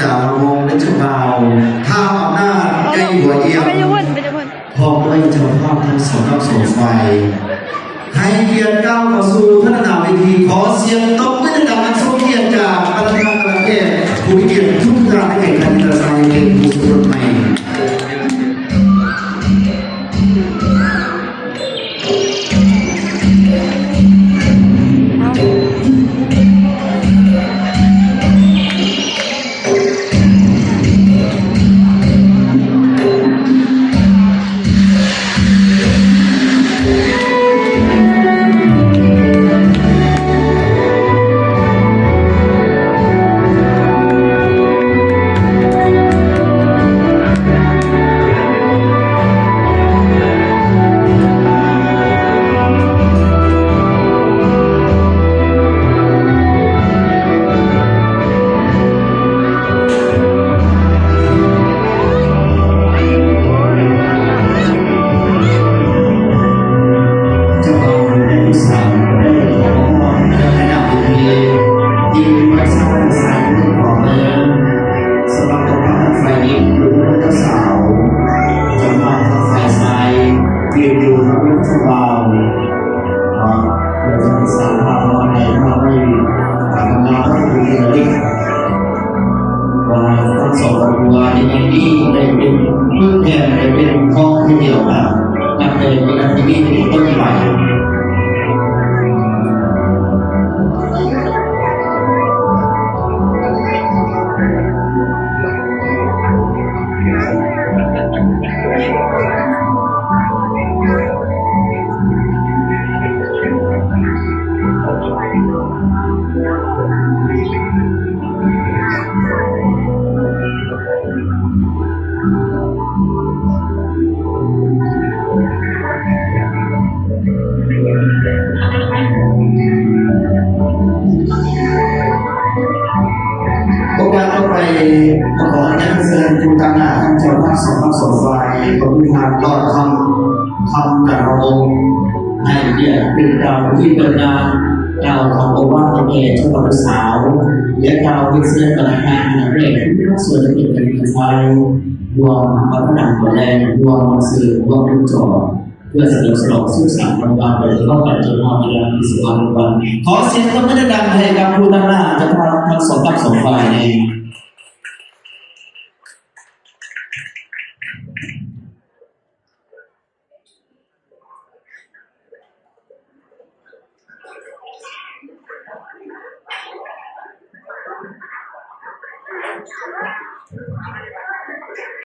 ດາວວົງ ເປັນເຈົ້າບ່າວ ທ້າວອຳນາດ ໄກ່ຫົວອຽມ ໄປຢູ່ພຸ້ນ ໄປຢູ່ພຸ້ນ ພ້ອມດ້ວຍເຈົ້າພາບທັງສອງພັກສອງຝ່າຍ ໃຫ້ກຽດກ້າວເຂົ້າສູ່ພັດທະນາເວທີ. ຂໍສຽງຕົບມືດັງໆ ອັນຊົງກຽດຈາກບັນດາຄະນະແຂກຜູ້ມີກຽດທຸກທ່ານ ໃຫ້ແກ່ທ່ານ ທິດຕະໄຊ ເປັນຜູ້ສົມລົດໃໝ່. ເຈົ້າບ່າວ ແລະ ເຈົ້າສາວ ໄດ້ຂໍມອບໃຫ້ຄະນະພິທີ ທີ່ເປັນໄວຊາວຊາຍຜູ້ຂອງເພິ່ນ. ສຳລັບເຈົ້າພາບທາງຝ່າຍຍິງ ຄືເຈົ້າສາວ, ເຈົ້າພາບທາງຝ່າຍຊາຍ ທີ່ຢູ່ນຳເຈົ້າບ່າວ. ເອີ ເພື່ອຈະໄດ້ສ້າງພາບມອບໃຫ້ພາບໄວ້ ເອີ ເປັນທີ່ລະລຶກ ວ່າທັງສອງຄອບຄົວໃນແຫ່ງນີ້ໄດ້ເປັນເມືອງແຜ່ນ ໄດ້ເປັນຄອບຄົວດຽວກັນ ນັບແຕ່ວິນາທີນີ້ເປັນຕົ້ນໄປ. ໂອກາດຕໍ່ໄປ ຂໍຮຽນເຊີນຜູ້ຕາງໜ້າທັງເຈົ້າພາບສອງພັກສອງຝ່າຍ ກໍຄືທ່ານ ຫຼອດຄຳ ຄຳດາວວົງ ໃຫ້ກຽດເປັນການທີ່ເປີດງານ ກ່າວຄຳໂອວາດໃຫ້ແກ່ເຈົ້າບ່າວເຈົ້າສາວ ແລະ ກ່າວເປັນເຊີນບັນດາຄະນະແຂກຜູ້ມີສ່ວນເປັນການໄຊ ຮ່ວມຮັບປະທານອາຫານຕອນແລງ ຮ່ວມນຳເສີມ ຮ່ວມດູຈໍ ເພື່ອສະເຫຼີມສະຫຼອງສຸກສັນວັນວານ ໄປພ້ອມກັນຈົນຮອດເວລາທີ່ສະຫວ່າງວັນ. ຂໍສຽງຕົບມືດັງໆ ໃຫ້ກັບຜູ້ຕາງໜ້າເຈົ້າພາບທັງສອງພັກສອງຝ່າຍແດ່. ໂອ